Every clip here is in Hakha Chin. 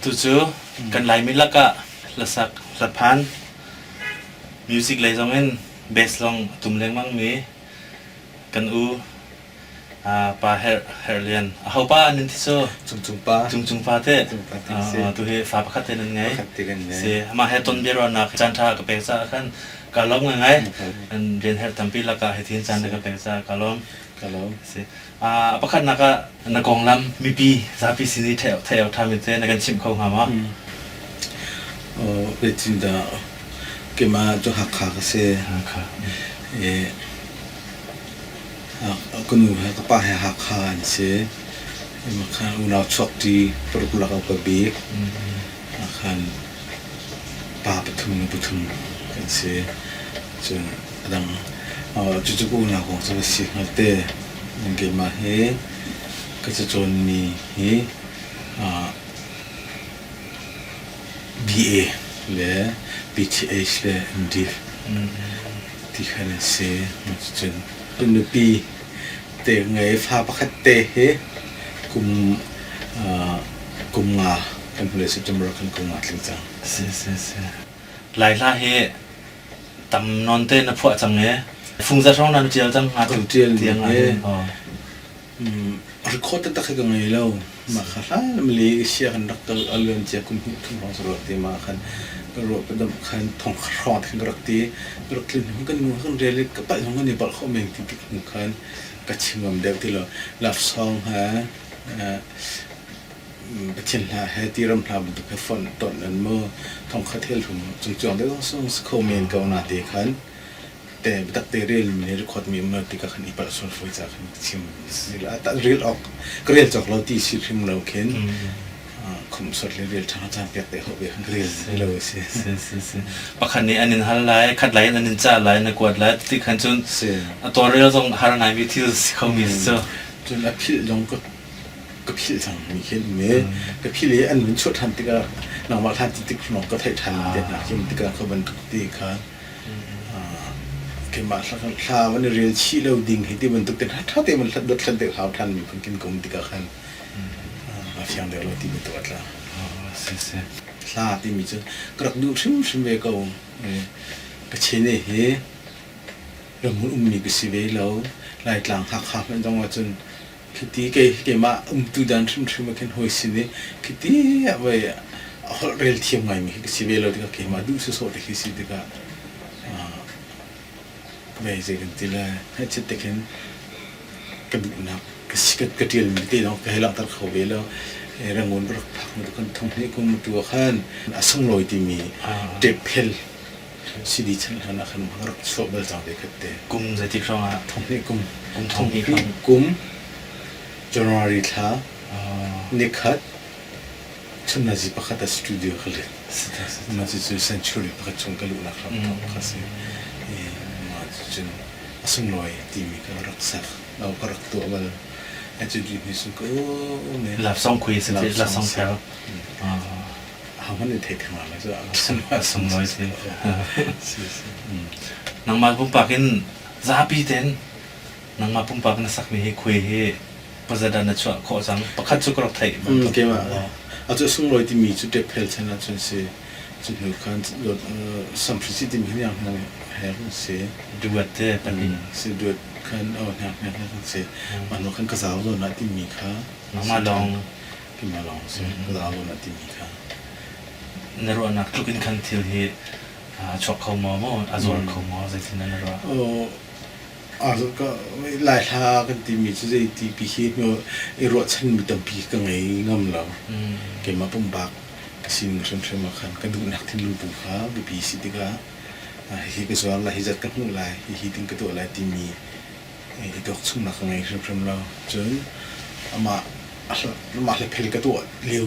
Atu cu kan Laimi lakah hlasak, hlaphan, music lei zongin bass zong a tum lengmangmi kan u Pa Herh Herh Lian. Aho pa an in ti cu? Cungcung pa. Cungcung pa te. Cungcung pa te si. Tu hi fa pakhat te nan ngei. Pakhat te kan ngei. Si. Amah he ton biaruahnak caan ṭha ka pek caah khan kaa lawm ngaingai. An rian herh tampi lakah hitin caan na ka pek caah kaa lawm. Kaa lawm. Si. A pakhatnak ah na konglam mipi zapi sin i theih awk ṭhami te na kan chimh kho hnga maw? Zeitindah keimah cu Hakha ka si. Hakha. I ka nu he ka pa he Hakha an si. Khan unau chuakṭi paruk lak ah ka bik. Khan pa pathum nu pathum kan si. Cun a dang cucu ka unau kong cu ka si hnga te. Keimah hi ka cacawnmi hi BA le BTH le MD ti khan an si. Cucun nupi te ngei fa pakhat te hi kum kum nga kan hmu le September kan kum nga tling cang. Si si si. Lai hla hi tam nawn te na phuah cang e. Fungza hrawng na tial cang hnga tu tiang ah hin. Record taktak hi ka ngei lo. Mah kha hlan mali sia kan rak kal a luan cia kum hnih thum hrawng saruak te ma khan ka ruah ka dam khan thong hrawng khan ka rak ti ka rak tlun hnu kan nu kan rel ka palh zong kan i palh kho men ti tik hnu khan ka chim ngam deuh ti lo love song ha Pathian hla he tiram hla bantuk he fonh tonh an mu thongkhat hel hum cungcuang deuh zong si kho men ko na te khan te biatak te rel mi le record mi um lo tikah khan i palh sual fawi ca khan ka chim ta rel awk ka rel cawk lo ti si hrim lo khin khumsot le rel ṭha caan pek te ho ve khan ka rel lo si si si si pakhat nih an in hal lai khat lai in an in cah lai na kuat lai ti khan cun a tawlrel zong har ngai mi thil si kho mi si cu cun a philh zong ka ka philh cang mi khi an um i ka philh i an min chuah ṭhan tikah nangmah hlan ti tik hrimhrim ka theih ṭhan te hna khi um tikah kha bantuk ti kha keimah hla van i rel chih lo ding hi ti bantuk te ṭha te van hlat dot hlat deuh hau ṭhan mi phun kin ka um tikah khan a fiang deuh lo ti bantuk a tla. Si si. Hla timi cu ka rak duh hrimhrim ve ko. Ka chin hi ramhun ummi ka si ve lo. Laitlang Hakha hmanh zong ahcun Khiti kei keimah umtu dan hrimhrim ah khin hawi sin i khiti ah voi a holh rel thiam ngaimi khi ka si ve lo tikah keimah duh sawsawh te khi si tikah vei zei kan ti lai ngaihchiat te khin ka duhnak ka si ka ṭialmi te zong ka hei langhter kho ve lo. Rangoon ka rak phak hnu kan thong hnih kum tu ah khan a sunglawi timi tape phel CD chan hlan ah khan ka rak chuah bal cang ve khat te. Kum zeitik hrawng ah? Thonghnih kum. Kum thonghnih hrawng. Kum January thla nikhat chunnazi pakhat ah studio ka let. Mah cucu century pakhat chung ka luhnak ram thawk kha si. Mah cucun a sunglawi timi ka rak sak. Lo ka rak tuah bal. Cu ni sun ka um. Love song khui si love song phel. Ahohmanh nih thei theng lai lo sunglawi si. Nangmah pumpak in zapi ten nangmah pumpak na sakmi hi khui hi pazada na chuah khawh cang. Pakhat cu ka rak theih bantuk. Keimah a cu sunglawi timi cu tep phel chan ahcun si. Cu hnu khan samhri timi hi hniang hniang he kan si. Duat te pahnih. Si duat khan oh hniang hniang he kan si. Mah hnu khan ka zau zawn ah timi kha. Nangmah lawng Keimah lawng si ka zau na timi kha. Na ruahnak tluk in khan thil hi a chuak kho maw maw a zuar kho maw zeitin na ruah? Lai hla kan timi cu zei ti pi hi i ruahchanmi tampi ka ngei ngam lo. Keimah pumpak ka sining hrimhrim ah khan ka duhnak thinlung tu kha biapi si tikah hihi ka zuar lai, hi zat ka hmuh lai, hihi tin ka tuah lai timi i tuak chungnak ka ngei hrimhrim lo. Cun amah amah hlaphel ka tuah lio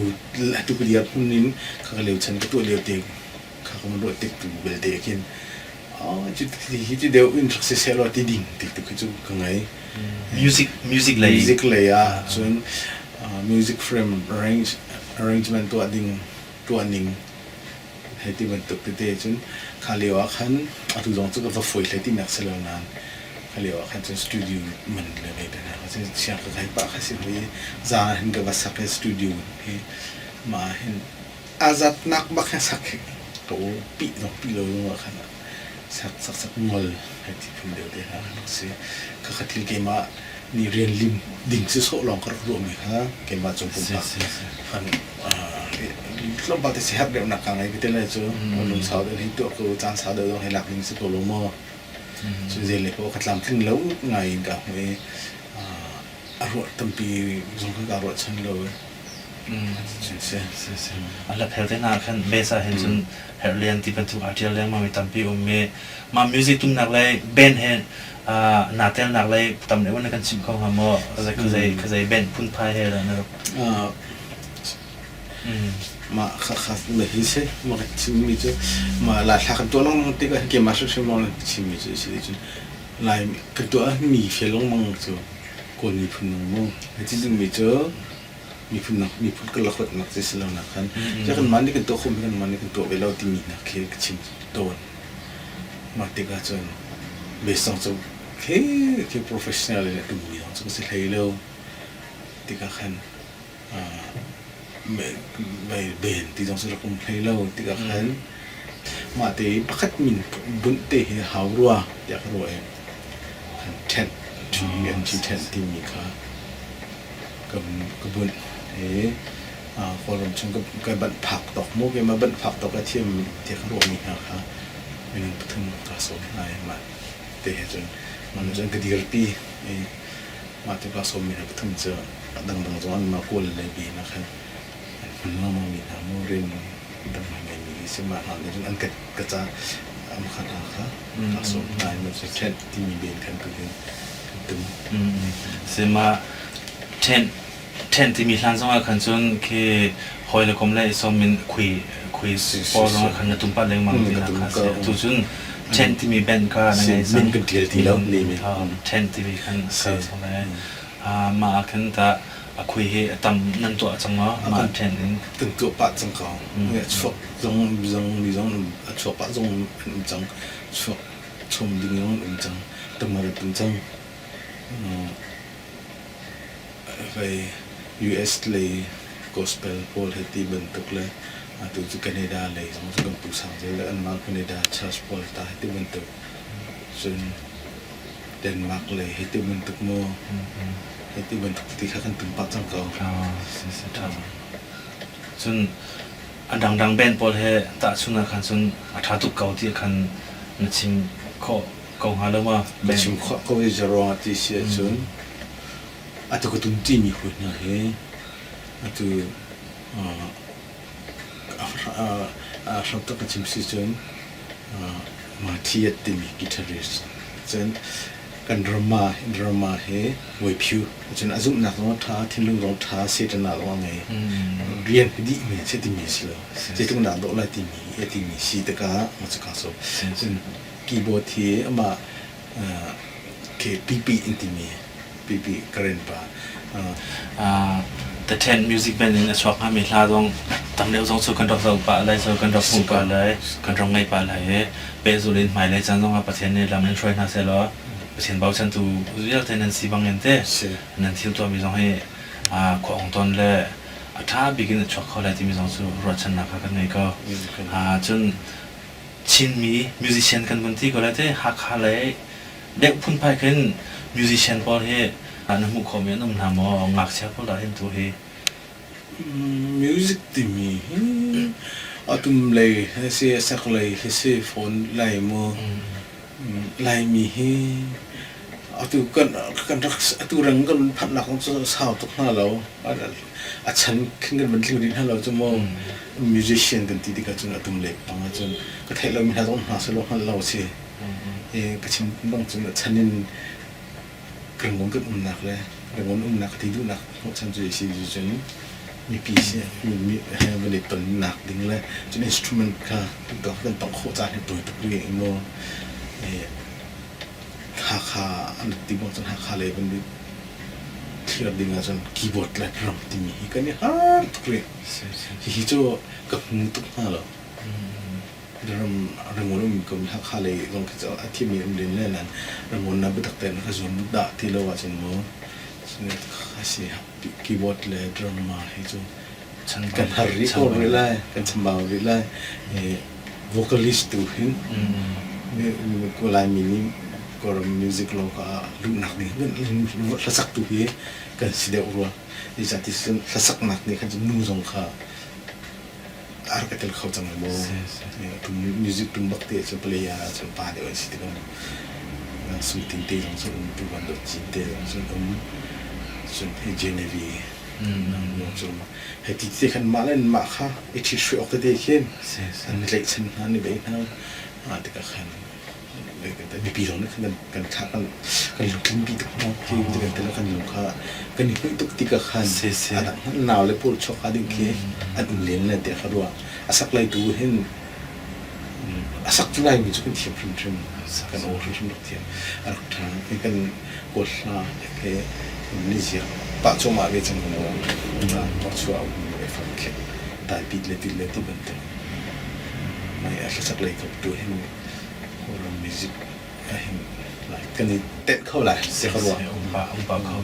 atu ka dir hmun in kha ka lio chan ka tuah lio te kha ka van ruah tik tu belte khin hi ti deuh in rak si sehlaw ti ding ti tu khi cu ka ngei. Music music lei music lei ah cun music frame arrange arrangement tuah ding tuah ning hei ti bantuk tete cun kha lio ah khan atu zong cu ka va fawi hlei tinak si lo nain kha lio ah khan cun studio man le vei te hna kha cun siang ka kai pah kha si hoi i zan ah hin ka va sak i studio hi mah ah hin. A zatnak bak he sak hi ka u pih zong pih lo zong ah khan sak sak sak ngol hei ti phun deuh te hna khan rak si. Khakha thil keimah nih rian lim ding si sawh lawng ka rak ruahmi kha keimah cung pumpak khan tlawmpal te siaherh deuhnak ka ngei ka ti lai cu lungsau deuh hei tuah ko caan sau deuh zong hei lak ding si ko lo maw. Cu zei le paoh ka tlamtling lo ngai in ka hmu i a ruah tampi zong kha kaa ruahchan lo i A hlaphel te hna khan bass ah hin cun herhlian ti bantuk aa ṭial lengmang mi tampi um i mah music tumnak le band he naa telnak lei tam deuh na kan chimh kho hnga maw? Khuazei khuazei band phunphai he dah na rak Mah khakha na hi si mah ka chimmi cu mah Laithla kan tuah lengmang tikah keimah hrimhrim lawng na chimmi cu a si cun Lai kan tuah mi fel lengmang cu Kawl miphun nang mu a ti dingmi cu miphun nak miphun ka lakhuatnak ci si lo nak khan ja kan mah nih kan tuah khawhmi kan mah nih kan tuah ve lo timi nak khi ka chim tawn. Mah tikah cun besong cu khi khi professional in a tummi zong cu ka si hlei lo tikah khan ben ti zong cu rak um hlei lo tikah khan mah te pakhat min bunh te hi hau rua tiah ka ruah i khan ṭhen ṭhi ṭhen timi kha ka ka bunh i Kawlram chung ka banh phak tawk mu keimah banh phak tawk a thiam tiah ka ruahmi hna kha minung pathum ka sawm hna i mah te he cun mah cun ka dirpi i mah te ka sawmmi hna pathum cu a dangdang zong an mah kawl le bi na khan an hmun lengmang mi hna mu rian dang ngeimi hi si mah hna nih cun an ka ka ca am kha hna kha ka sawm hna i mah cu ṭhen timi ben khan tu hin kan tum. Sima ṭhen ṭhen timi hlan zongah khan cun khi hawi le kom le i sawm in khui khui pawl zongah khan na tum pah lengmang ti na kha si. Tu cun ṭhen timi band kha na ngei cang. Min kan ṭial ti lo mi. Ṭhen timi khan kal cang le mah ah khan tah a khui hi a tam nan tuah cang maw? Mah ṭhen in. Kan tuah pah cang ko. Chuak zong zong mi zong a chuak pah zong an um cang. Chuak chom ding zong an um cang. Tamar an cang. Hei US lei gospel pawl he ti bantuk le atu cu Canada lei zong cu kan pu sang zel le anmah Canada church pawl ta he ti bantuk cun Denmark lei he ti bantuk maw he ti bantuk ti kha kan tum pah cang ko. Cun a dangdang band pawl he tahchun ah khan cun a ṭha tuk ko ti khan na chim khawh ko hnga lo ma? Ka chim khawh ko i zeruang ti si ahcun atu ka tum ṭimi hawi hna hi atu a hram tak ka chim si cun Matthias timi guitarist cun kan drama drama hi Wephu cun a zumhnak zong a ṭha thinlung zong ṭha Satan zong a ngei rian hi dih mi a si timi a si lo zeitluk dah dawh lai timi a timi si tikah ka so cun keyboard hi amah KPP in timi PP Karen pa. The Tent Music Band in a chuak hngami hla zong tam deuh zong cu kan rak zoh pah lai so kan rak hmuh pah lai kan rak ngaih pah lai i pehzulh in hmailei caan zongah Pathian nih lam in hruai hna sehlaw Pathian bochantu vialte nan si bangin te nan thil tuahmi zong hi khua ong ton le a ṭha bik in a chuak kho lai timi zong cu ruahchannak kha kan ngei ko. Cun Chinmi musician kan vun ti ko lai te Hakha lei deuh phunphai khin musician pawl hi na hmuh khawhmi an um hna maw ngakchia pawl dah hin tu hi Music timi hi atum lei hi si sak lei hi si phone lai mu Laimi hi atu kan kan rak atu rang kan phanhnak cu sau tuk hna lo a chan khin kan van tling rih hna lo cu mu musician kan ti tikah cun a tum lek bang ahcun ka theih lomi hna zong hna selaw hngalh lo a si. I ka chim bang cun a chan in Rangoon kan umnak le Rangoon umnak ka ti duhnak hnawhchan cu si cu cun mipi si mi he van i tonnak ding le cun instrument kha kan tongh khawh caan hi tawi tuk rih i mu Hakha an ti bang cun Hakha lei van i thlir ding ahcun keyboard le drum timi hi kan i har tuk rih. Hihi cu ka hmu tuk hna lo. Ram Rangoon um ko mi Hakha lei zong khi cu a thimi um len le nain Rangoon na biatak tein ka zuam dah ti lo ahcun mu a si keyboard le drum hi cu. Kan har rih ko rih lai, kan chambau rih lai. Vocalist tu hin Laimi nih Kawlram music lawng kha luhnak ding hlasak tu hi kan si deuh rua. Zeicahti cun hlasaknak nih khan cun nu zong kha a rak i tel kho cang maw? Tum music tum bak te cu player ah cun pa deuh an si tikah Sung Tin te zong cun um, Pu Van Dawt Cin te zong cun um, cun hi Genevieve zong cun hei ti te khan mah le mah kha i ṭhit awk tete khin an tlaihchan hna an i beih hna tikah khan mipi zong nih khan kan kan kan kan lungtlinpi tuk hna khi kan tel kan lung kha kan i hmuih tuk tikah khan a dang nau le pawl chuak hnga ding khi an um len le tiah ka ruah. A sak lei tu hin a sak cu Laimi cu kan thiam hrimhrim, kan aw hrimhrim rak thiam. A rak ṭha. Hi kan kawl hla he ni ziak pah cuahmah ve cang mu. Chuah um le fang khek dai pit le tit le ti bantuk. Mai a hlasak lei kap tu hin Kawlram music ahhin kan i tenh kho lai ti ka ruah. Umpa umpa kho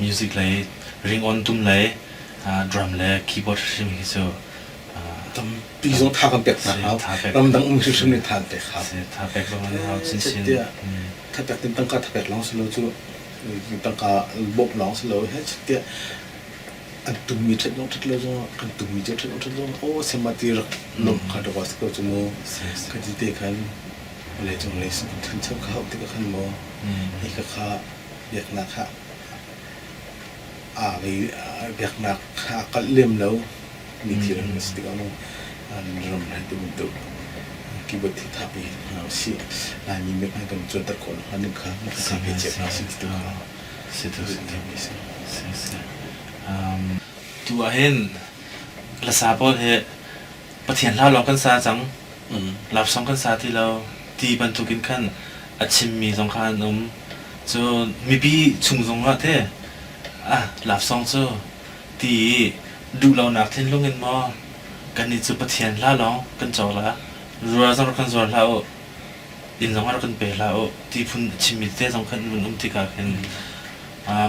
music lei ringawn tum lei drum le keyboard hrim hi cu tampi zong tha kan pek hna hau. Ramdang um hrimhrim nih tha an pek hau. Tha pek zong an hau chinchin. Tha pek tin tangka tha pek lawng si lo cu tangka bawmh lawng si lo he tiah an tummi ṭhat zong ṭhat lo zong kan tummi cu ṭhat ṭhat zong aw sema ti rak lawmh kha rak si ko cu mu ka ti te khan vawlei cung lei sin ṭhancho kha hauh tikah khan maw hi kha kha biaknak kha aa vei biaknak kha a kalh lem lo mi thil an si tikah mu ram hai ti bantuk keyboard thi tha pe hna usih Laimi mit hmai kan cuanter khawh nakhnga ning kha tha pe cia hna usih ti tu kha Si tu si tu. Si si. Um, tu ah hin lasa pawl hi Pathian hla lawng kan sa cang. Love song kan sa ti lo. Ti bantukin khan a chimmi zong kha an um. Cun mipi chung zong ah te ah love song cu ti i duhlonak thinlung in maw kannih cu Pathian hla lawng kan cawk la rua zong rak kan zuar hlah u inn zong rak kan pe hlah u ti phun a chimmi tete zong khan an um tikah khin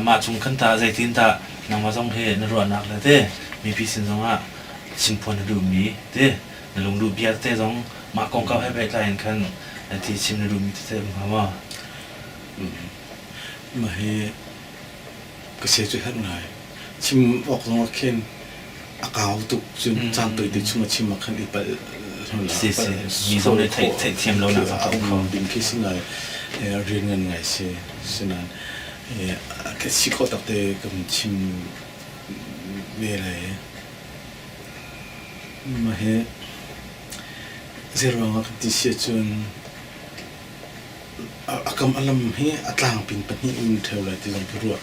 mah cung khan tah zeitin dah nangmah zong hi na ruahnak le te mipi sin zongah chimphuan na duhmi te na lungduh bia tete zong mah kongkau he pehtlai in khan ti chim na duhmi tete um hnga maw? Mah hi ka sia cu herh ngai. Chim awk zong ah khin a kau tuk cun caan tawite chung a chim ah khan i palh Si si mi zong nih theih theihthiam lo nak a um kho. Ding khi si ngai rian ngan ngai si sinan ka si khawh tak te kan chim ve lai mah hi zei ruangah kan ti si ahcun A kam a lam hi a tlangping pahnih in ṭheo lai ti zong ka ruah.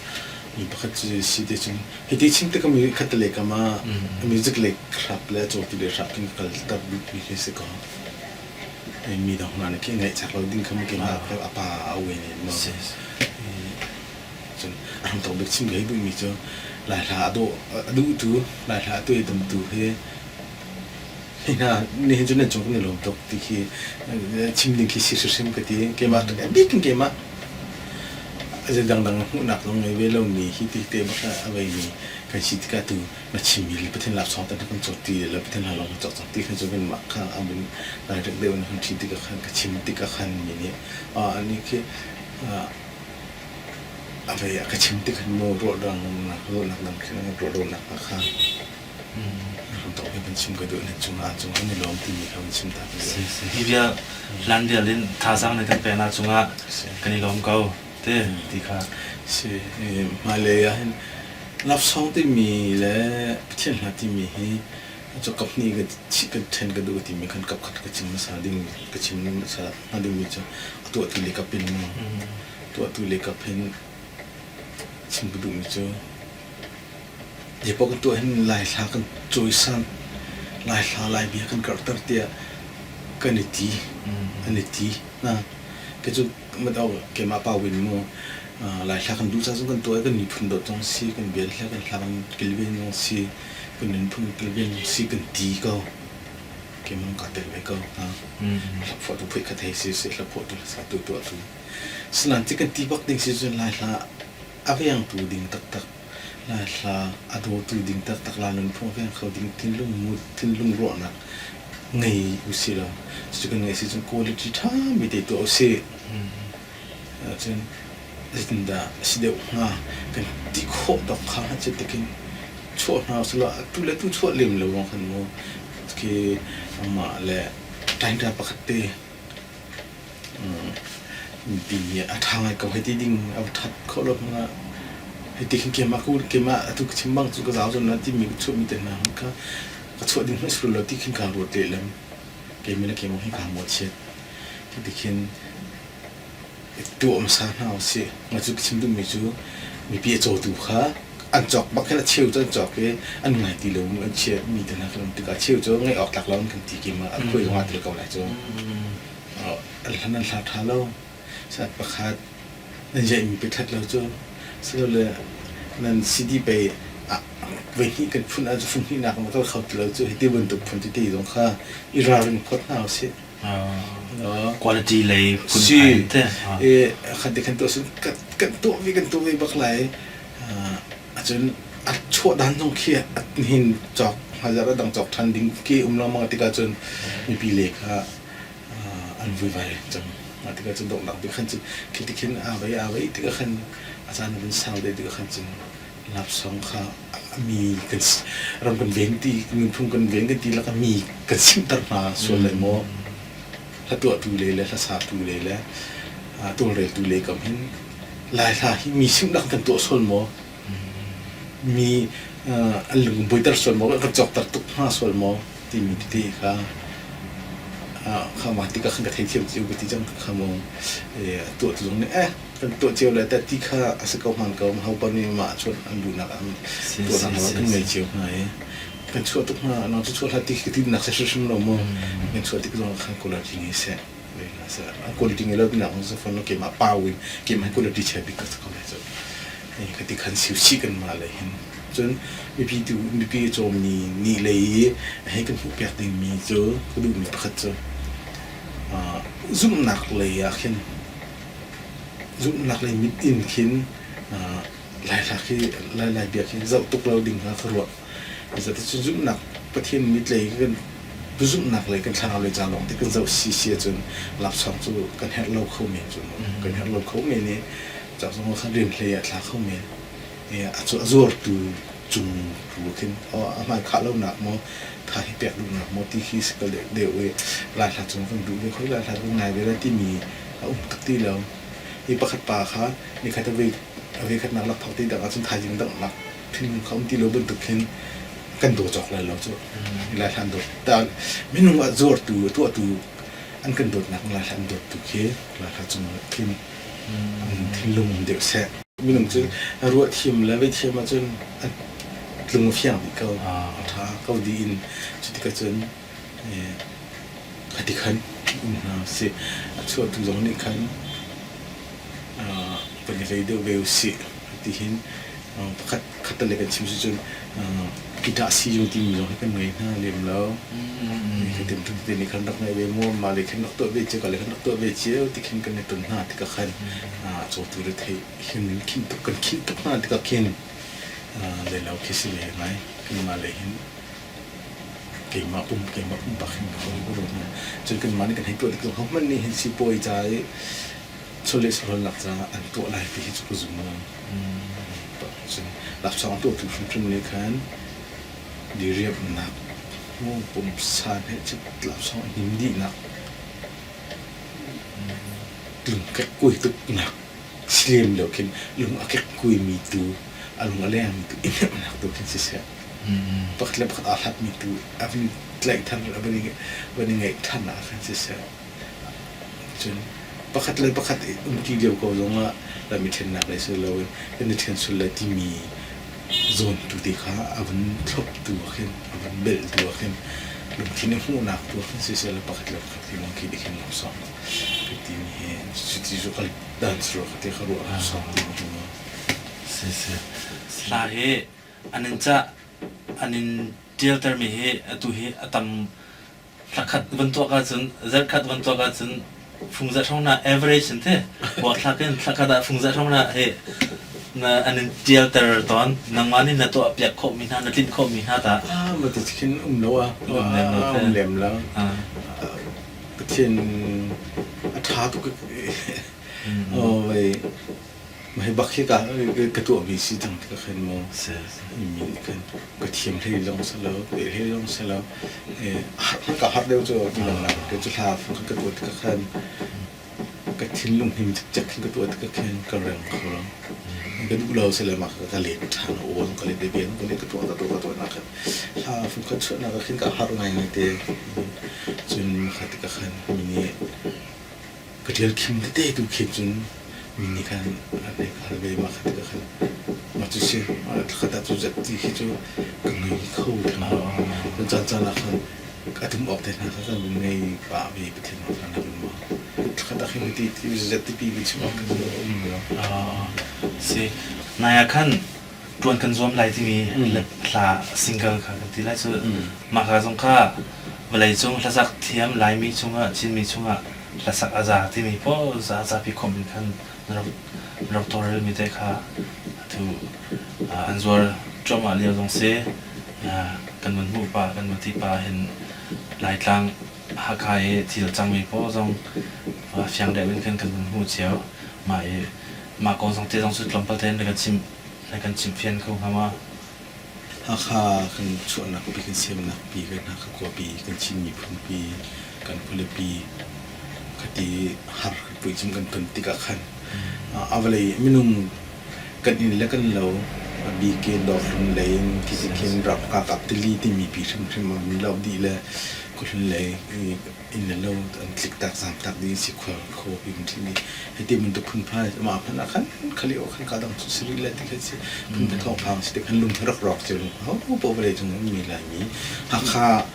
Mi pakhat cu si te cun hiti chim tik mi khatte kam ah music le hrap le a cawtu le hrap khin ka kal ter duhmi khi si ko. Mi dang hna nih khi ngaih chak lo ding kha keimah a pa a uai ne maw. Cun a hramthawk bik chim ka hei duhmi cu Lai hla a dawh a duhtu Lai hla a tuaitamtu hi Hi hna nihin cu nan cung kan i lawm tuk ti khi chim ding khi si hrimhrim ka ti. Keimah a bik in keimah zei dangdang hmuhnak zong ngei ve lomi hi ti te bak a veimi kan si tikah tu na chimmi le Pathian laksawng te kan cawk ti le Pathian hla lawng kan cawk cang ti khan cu kanmah kha a mun direct deuh in kan ṭhi tikah khan ka chim tikah khan mi nih ani khi a vei a ka chim tik khan mu ruahdangnak ruahnak dang khin ruahlonak kha Kan chim ka duh nan cungah an cungah an i lawm timi kha van chim ta ka duh. Hi bia hlan vial in thazaang nan kan peknak cungah kan i lawm ko te ti kha. Si hmailei ah hin love song timi le Pathian hla timi hi cu kap hnih ka kan ṭhen ka duh timi khan kap khat ka chim hmasa ding ka chim hmasa hnga dingmi cu a tuahtu le kap in mu tuahtu le kap hin chim ka duhmi cu Zeipaoh kan tuah hin Laihla kan cawisan, Laihla Laibia kan karhter tiah kan i ti, an i ti. Na kei cu keimah pa win mu Laihla kan duh ca zong kan tuah i kan miphun dawt zong si, kan bia le kan hla kan kilven zong si, kan nunphung kilven zong si kan ti ko. Keimah kaa tel ve ko. Hlaphuahtu phuih kha thei si seh, hlaphuahtu hlasatu tuahtu. Sinain ti kan ti bak ding si cun Laihla a vengtu ding taktak. Lai hla a dawtu ding taktak la nunphung a veng kho ding thinlung mut thinlung ruahnak ngei usih law cucu kan ngeih si cun quality ṭha mi te tuah usih. Cun zeitindah a si deuh hnga kan ti khawh tawk kha cu tikin chuah hna usih law atu le tu chuah lem lo ruang khan mu khi amah le ṭaingṭa pakhat te mipi nih a ṭha ngai ko hei ti ding a va ṭhat khawh lo hmanh ah hei ti khin keimah ku keimah atu ka chim bang cu ka zau zawn na timi ka chuahmi te hna hmanh kha ka chuah ding hmanh si lo ti khin kaa ruat lehlam keimah le keimah hi kaa mawhchiat khi ti khin tuah hmasa hna usih. Mah cu ka chim duhmi cu mipi a cawtu kha an cawk bak khin a cheu cu an cawk i an ngai ti lo an chiah mi te hna kan um tikah a cheu cu ngaih awk tlak lo an kan ti ki ma a khuai zong aa tel ko lai cu. An hlan an hla ṭha lo. Sat pakhat nan iaihmi pe ṭhat lo cu silole nan CD pei voi hnih kan phun ahcun fung hnihnak in a kal kho ti lo cu hi ti bantuk phun tete zong kha i ralring phot hna usih. Quality lei phunphai te. Khat te khan tuah kan tuah ve kan tuah ve bak lai. Acun a chuah dan zong khi hin cawk hmazar a dang cawk ṭhan ding khi um lengmang tikah cun mipi le kha an vuivai cang. Mah tikah cun donghnak bik khan cun khi ti khin aa vei aa vei tikah khan a caan a vun sau deuh tikah khan cun lapsawng kha mi kan ram kan ven ti nunphung kan ven kan ti lak mi kan simter hna sual lai maw hla tuahtu le le hla satu le le tawlreltu le kam hin lai hla hi mi simnak kan tuah sual maw mi an lung buaiter sual maw kan cawkter tuk hna sual maw timi tete kha kha mah tikah khan ka theithiam cio ka ti cang kha maw tuah tu zong nih eh kan tuah cio le teh ti kha a si ko hmaan ko ho pa nih mah chuan an duhnak an tuahnak hna kan ngei cio hna i kan chuah tuk hna nang cu chuah hlah ti ti nak si hrimhrim lo mu kan chuah tik zong khan quality ngei seh quality ngei lo tinak zong phone keimah pau in keimah quality chia bik ka ko lai cu ka ti khan siu si kan mah le hin cun mipi tu mipi cawmmi ni lei i hei kan hmuh piak dingmi cu ka duhmi pakhat cu zumhnak lei ah khin Zumhnak lei mit in khin Laihla khi Lai bia khi zoh tuk lo ding kha ka ruah. Zeicahtiah zumhnak Pathian mit lei kan zumhnak lei kan thlarau lei ca lawng te kan zoh si si ahcun laksawng cu kan herh lo kho men cu kan herh lo kho men i cak zong kha rian hlei ah thla kho men. A zuartu cung tu khin a hmai khah lonak maw tha hi pek duhnak maw ti khi si ko deuh i Laihla cung kan duh ve khoi Laihla kan ngai ve lai timi a um tuk ti lo. Hi pakhat pa kha nikhat a ve a ve khatnak lakphak ti dang ahcun thaizing danghnak thinlung kha um ti lo bantuk khin kan daw cawk lai lo cu. Lai hlan dawt ta minung ah zuartu tuahtu an kan dawtnak lai hlan dawttu khi lai hla cung khin thinlung um deuh seh. Minung cu ruah thiam le vei thiam ahcun a tlung a fiang dih ko. A ṭha ko dih in cutikah cun Khati khan um hna usih. A chuahtu zong nih khan kan i hlei deuh ve usih ti hin pakhat khat le kan chim si cun guitar siizung timi zong hi kan ngei hna lem lo. Khatim tum te nih khan rak ngeih ve maw mah le khan rak tuah ve cio ka le khan rak tuah ve cio ti khin kan i ton hna tikah khan cawtu le thei hin khin tuk kan khinh tuk hna tikah khin zeilo khi si ve ngai kanmah le hin keimah pum keimah pumpak hin ka hawi ka ruat hna. Cun kanmah nih kan hei tuah tik zong hohmanh nih hin sipuai ca i chawleh sawhrawlnak caah an tuah lai ti hi cu ka zum lo. Cun laksawng a tuahtu hrimhrim nih khan diriamhnak mu pumsa he cit laksawng a hnim dihnak lung kekkuai tuknak si lem lo khin lung a kekkuaimi tu a lung a lengmi tu i hnemhnak tu khin siseh pakhat le pakhat aa hlatmi tu a van tlaih than a van i van i ngeih than ah khan siseh cun pakhat le pakhat i umṭi lio ko zongah lam i ṭhennak lei si loin kan i ṭhen sul lai timi zawn tu te kha a van thloptu ah khin a van belhtu ah khin lungthin i hmuhnak tu ah khin siseh le pakhat le pakhat hi lungthin i khin laksawng ka timi hi cuti cu kal dan cu ka ti ka ruah laksawng timi hi mu. Si si. Hla hi an in cah an in ṭialtermi hi atu hi a tam thlakhat van tuak ahcun zarhkhat van tuak ahcun fung zarh hrawng na average an ti buakthlak in thlakhat ah fung zarh hrawng na hi. Na an in ṭialter tawn. Nangmah nih na tuah piak khawhmi hna, na tlinh khawhmi hna tah? Ah, ma ti khin um lo a. Um lem lo Um lem lo. Pathian a ṭha tuk. Oh, wei Mah hi bak hi ka ka tuahmi si cang ti ka khin mu. Mi nih khan ka thiam hlei zong si lo, pe hlei zong si lo. Ka har deuh cu ti lang lang ke cu hla fung ka tuah ti ka khan ka thinlung hnim cikcek khin ka tuah ti ka khin ka reng kho lo. Ka duh lo si le mah ka let ṭhan aw ka let ve ka let ka tuah ka tuah ka tuah nak khan hla fung khat chuah nak khin ka har ngai ngai te. Cun kha ti ka khan mi nih Ka ṭial khim tete tu khin cun mi nih khan an hei ka hal ve mah kha tikah khan mah cu si thlakhat ah cu zat ti khi cu ka ngei kho theng lo. Cun caan caan ah khan a tum awk te hna kha kan vun ngei pah ve Pathian nih khan a vun ma. Thlakhat ah khin ti ti zat tipi vun chim awk khi a um lo. Si. Nai ah khan ṭuan kan zuam lai timi hla single kha kan ti lai cu mah ka zong kha vawleicung hlasak thiam Laimi chungah Chinmi chungah hlasak a za timi paoh za zapi khawmh in khan na rak na rak tawlrelmi te kha atu an zuar cuahmah lio zong si kan vun hmuh pah kan vun ti pah hin Laitlang Hakha i thil cangmi paoh zong fiang deuh in khan kan vun hmuh cio mah i mah kong zong te zong cu tlawmpal tein na kan chimh na kan chimhfian kho hnga maw? Hakha kan chuahnak pi kan semnak pi kan Hakha khuapi kan Chin miphun pi kan khualipi khati har kan puicim kan ton tikah khan a vawlei minung kan inn le kan lo a bik in dawrhlun lei in khi khin rak kakap tili timi pi hrimhrim a vun lo dih le khuahlun lei inn le lo an tlik tak zaam tak ding si khua kho pi mun thil hiti bantuk phunphai mah hmanh ah khan khali o khan ka dang cu siri le ti khan si phunphai thawngpang si te khan lung rak rawk cio lung ho po vawlei cung mi lai mi Hakha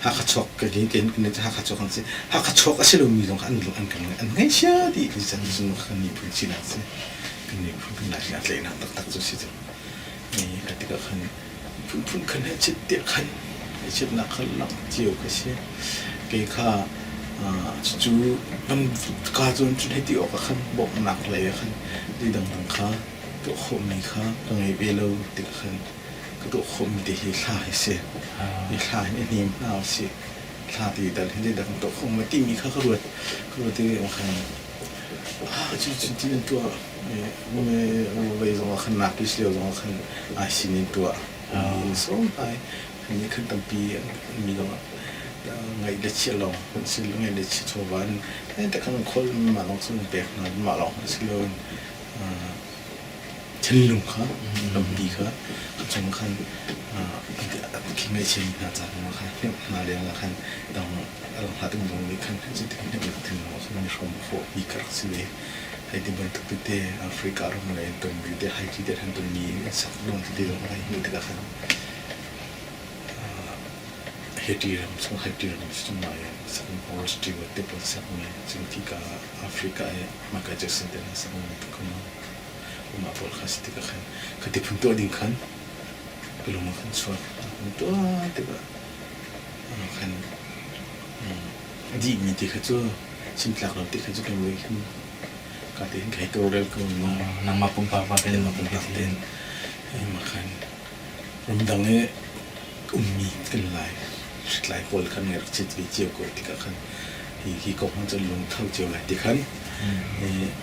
Hakha chuak ka ni ken kan Hakha chuak kan si Hakha chuak a si lo mi zong an an kan an ngai sia ti ti chan sun kan ni phun sinak si kan ni phun kan lai tlaihnak taktak cu si cu ka tikah khan phunphun khan he chit tiah khan chiatnak kha lak cio ka si. Kei kha cucu kan ka cun cun hei ti awk ah khan bawmhnak lei ah khan ti dangdang kha tuah khawhmi kha ka ngei ve lo tikah khan ka tuah khawhmi te hi hla hi si. Hi hla hin i hnem hna usih. Hla ti dal hin zeidah kan tuah khawh hnga timi kha ka ruat. Ka ruat i khan ah cu cu ti an tuah vei zong ah khan nakis lio zong ah khan ai sin in tuah in sawm ai ni khan tampi mi zong ngaih le chia lawng an si ngaih le chia chawva in te khan khol mah lawng sun pek hna mah lawng si lo in thinlung kha lampi kha ka chung khan khi ngaihchia mi hna ca zong ah khan hnemh hna leng ah khan dang hla ding zong nih khan cuti hnemhnak thinlung ah khan an i hrawm khawh mi ka rak si ve. Hei ti bantuk tete Africa ram lei an tonmi te Haiti te an tonmi an sak dong tete zong ai hmuh tikah khan Haiti ram chung Haiti ram chung ah sakmi Paul Stewart te pawl sakmi cun khika Africa i Michael Jackson te hna sakmi bantuk kha mah pawl kha si tikah khan khati phun tuah ding khan ka lung ah khan chuak tuah tikah khan a dihmi ti kha cu chimtlak lo ti kha cu kan lei khan ka te hin kai tawlrel ko mu nangmah pumpak va ten pumpak ten ma khan ramdang i ummi kan lai hritlai pawl khan ngai rak chit ve cio ko tikah khan hi hi kong han cun lung tho cio lai ti khan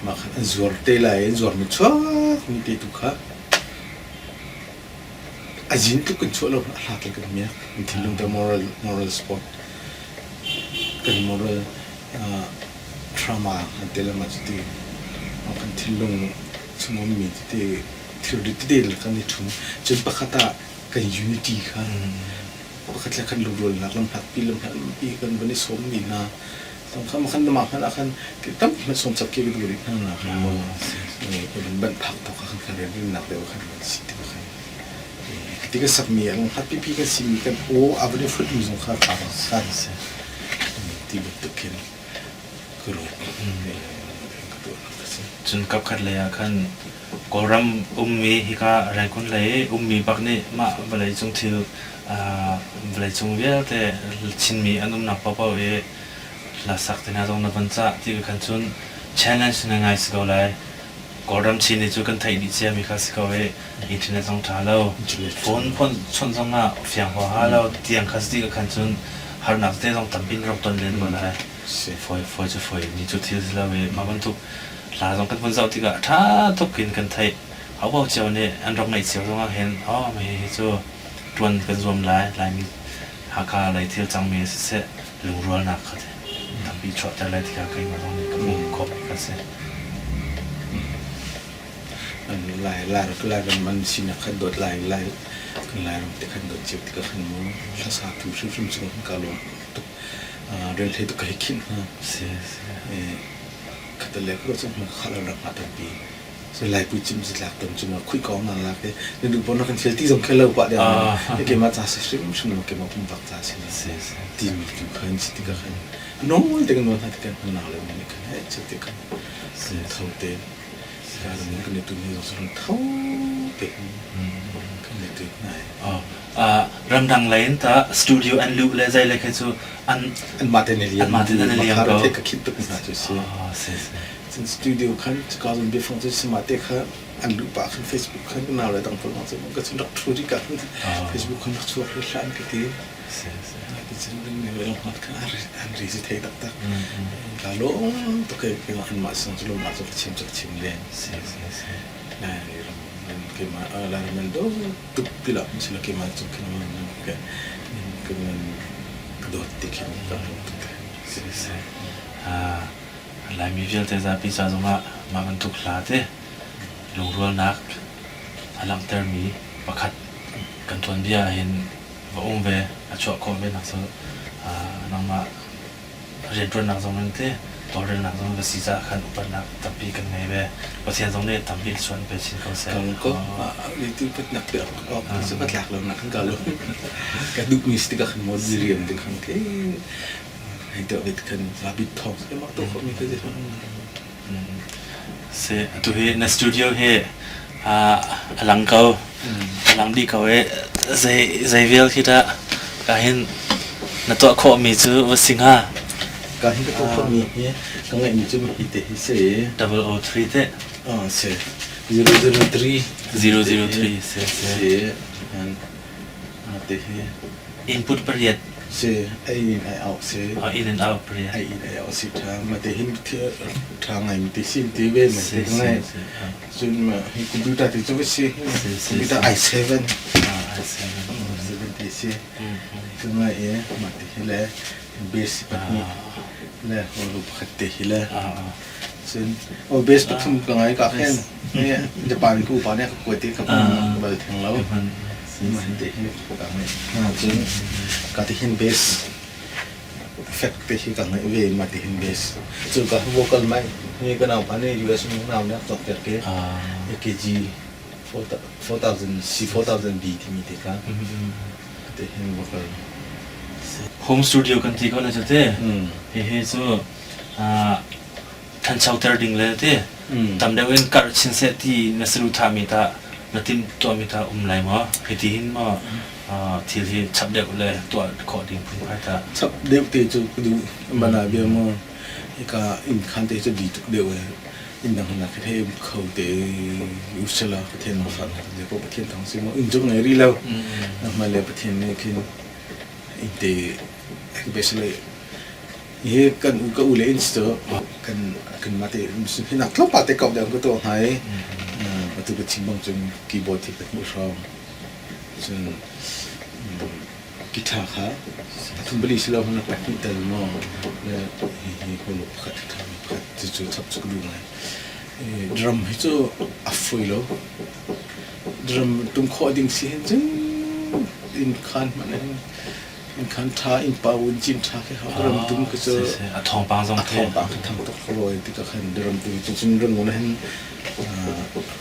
mah khan an zuar te lai an zuar mi chuak mi te tu kha A zin tluk kan chuah lo a hla tluk kan miak. Kan thinlung te moral moral support kan moral uh, trauma an te lama cuti kan thinlung chung ummi tete thilri tete kan i ṭhum. Cun pakhat ah kan unity kha pakhat le khat lungrualnak lamhlatpi lamhlatpi kan van i sawmmi hna kha khan mah hmanh ah khan tampi hmanh sawm chap ke ka duh rih hna na khan maw ka van banh phak tawk ah khan kan rianrinnak deuh khan van si ti khan ti ka sakmi a lunghat pipi kan simi kan aw a van i fonh mi zong kha kha khan ti bantuk khin ka ruat ka tuahnak ka si Cun kapkhat lei ah khan Kawlram ummi hika Rangoon lei ummi bak nih mah vawleicung thil vawleicung vialte Chinmi an umnak paohpaoh i hlasak te hna zong na von cah ti khan cun challenge ngaingai si ko lai. Kawlram Chin hi cu kan theih dih ciami kha si ko i internet zong ṭha lo. Phone phone chawnh zong ah fiang huaha lo tiang kha si ti khan cun harnak tete zong tampi in rak ton len ko lai. Fawi fawi cu fawi ni cu thil si lo i mah bantuk hla zong kan vun zoh tikah ṭha tuk in kan theih. Hopaoh cio nih an rak ngaih cio zong ah hin oh hihi cu ṭuan kan zuam lai Laimi Hakha lei thil cangmi siseh lungrualnak kha tampi chuahter lai ti kha keimah zong nih ka hmuh khawh ka si. Lai lai Lairam an sinak khan dawt lai lai kan Lairam te khan dawt cio tikah khan mu hlasa tu hrimhrim cu ka lawm tuk rel hlei tuk ka hei khinh hna. Si si. Khatale ka ruah cu kha lo rak nga tampi. So Laipui cim zatlak tam cu ma khui ko na lak i na duh pon na kan thil ti zong khel lo pah deuh na keimah ca si hrimhrim lo keimah pumpak ca si timi tu khan si tikah khan nawl te kan nawl hna tikah kan nau le nih khan he cu ti khan tho te kan i tu ni zong si tho te kan i tu hna ramdang lei in ta studio an luh le zei le kha cu an an mah te ne liam an mah te ne liam ko ka khit tuk hna cu si Cun studio khan cuka zawn biafang cu si mah te kha an luh pah khan Facebook khan ka nau le dang pawl cu ka cun rak ṭhu rih ka khan Facebook khan rak chuak rih hlah an ka ti. Ti cun kan ne le hmat khan an ri si thei taktak. Ka lawm tuk ke keimah anmah sung cu lawmnak cu ka chim cu ka chim len. Lai ram keimah Lai ram an dawt tuk ti lo sila keimah cu khin ka ka dawt ti khin ka lawm tuk. Laimi vialte zapi ca zongah mah bantuk hla te lungrualnak a langhtermi pakhat kan tuanbia ahhin va um ve, a chuah khawh ve nak cu nangmah rianṭuannak zong in te tawlrelnak zong va si caah khan upatnak tampi kan ngei ve. Pathian zong nih tampi suan pe chin ko seh. Ko tu patnak pe awk cu ka tlak lo nak kan ka lo. Ka duhmi si tikah khan maw diriam te khan ke Si, atu hi na studio hi a lang ko. A lang dih ko i zei zei vial khi dah ka hin na tuah khawhmi cu va si hnga? Ka hin ka tuah khawhmi hi ka ngeihmi cu hi te hi si. 003 te. Ah, si. 003. 003 si si. Si. Te hi. Input pariat. Si, ei in ai out si. Oh, in and out pariat. Ei in ai out si tha. Ma te hin tha ngai mi te sin ti ve ma te ngai. Cun ma hi computer ti cu si. Computer i7. Ah, i7. 7 ti si. Cu ngai e ma te hi le base pahnih le holo pakhat te hi le. Cun oh base pathum ka ngai ka khen. Japan ku pa ne ka kuai te ka bal theng lo. Cun ka ti hin bass effect te hi ka ngeih ve mah ti hin bass. Cun ka vocal mic hi ka naupa nih US um nau nih a cawk piak i AKG 4000 C4000B timi te kha ti hin vocal. Home studio kan ti ko na cu te. Hihi cu ṭhanchoter ding le ti tam deuh in karh chin seh ti na saduhthahmi tah na timhtuahmi tah um lai maw? Hiti hin maw thil hi chap deuh le tuah khawh ding phunphai tah? Chap deuh te cu ka duh. Mana bia maw hika inn khan te cu bi tuk deuh e. Inn dang nak he kho te usala Pathian mafan te ko Pathian thang si maw inn cu ngei rih lo. Nangmah le Pathian nih khin inn te basically Hi kan u ka u le inn cu kan kanmah te hinak tlawmpal te kauh deuh ka tuah hnga i atu ka chim bang cun keyboard hi ka hmuh hrawng. Cun guitar kha pathum pali si lo hmanh pahnih tel maw le hihi holo pakhat ṭha pakhat cucu chap cu ka duh ngai. Drum hi cu a fawi lo. Drum tum khawh ding si hin cun inn khaan hmanh hin Inn ṭha, inn pa in cin ṭha khi hau ram tum khi cu a thawngpang zong a thawngpang khi thang tuk roi ti ka khan ram tum cu cun rangoon hin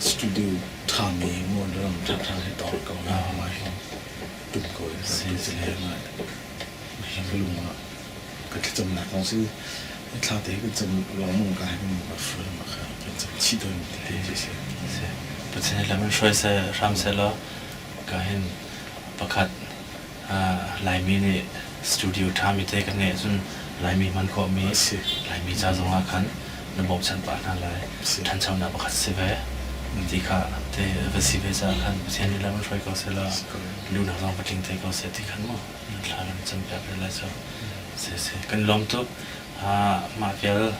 studio ṭha mi mo ram ṭha ṭha he tor ko na ma hi tum ko in ram tum le ma hi ka lung ah ka thlacamnak zong si thla te kan cam lawngmang ka hin ka fual ma kha kan cam chih tawn ti te si Pathian lam in hruai seh hram seh law ka hin pakhat Laimi nih studio ṭhami te kan ngeih ahcun Laimi hman khawhmi Laimi ca zongah khan. Na bawmchan pah hna lai. Ṭhanchonak pakhat si ve. Ti kha te va si ve caah khan Pathian nih lam in hruai ko seh law luhnak zong va tling te ko seh ti khan mu thla kan campiak ve lai cu. Si si kan lawm tuk. Mah vial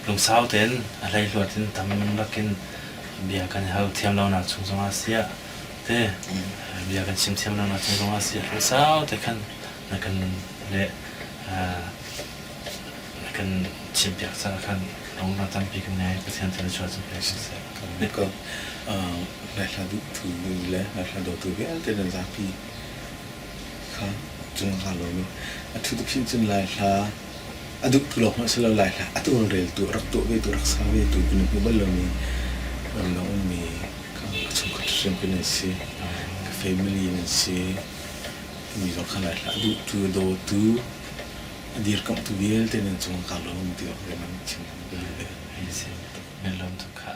lungsau tein a hleihluat in tam lakin bia kan i hal thiam lonak chung zongah siah te bia kan chim thiam lonak chung zongah siah lungsau te khan na kan le na kan chimpiak caah khan lungnak tampi kan ngei. Pathian thluachuah cu pek siseh. Ko Laihla duhtu le Laihla dawtu vialte nan zapi kha cung kaa lawm i a thu tuk hin cun Laihla a duhtu lawng hmanh si lo Laihla a tawlreltu a rak tuah vetu a rak sa vetu kan hmu bal lomi ramdang ummi ka chungkhat hrim kan nan si ka family nan si timi zong kha Laihla a duhtu a dawtu a dirkamhtu vialte nan cung kaa lawm ti awk rian chim ka duh ve. Nan lawm tuk kha.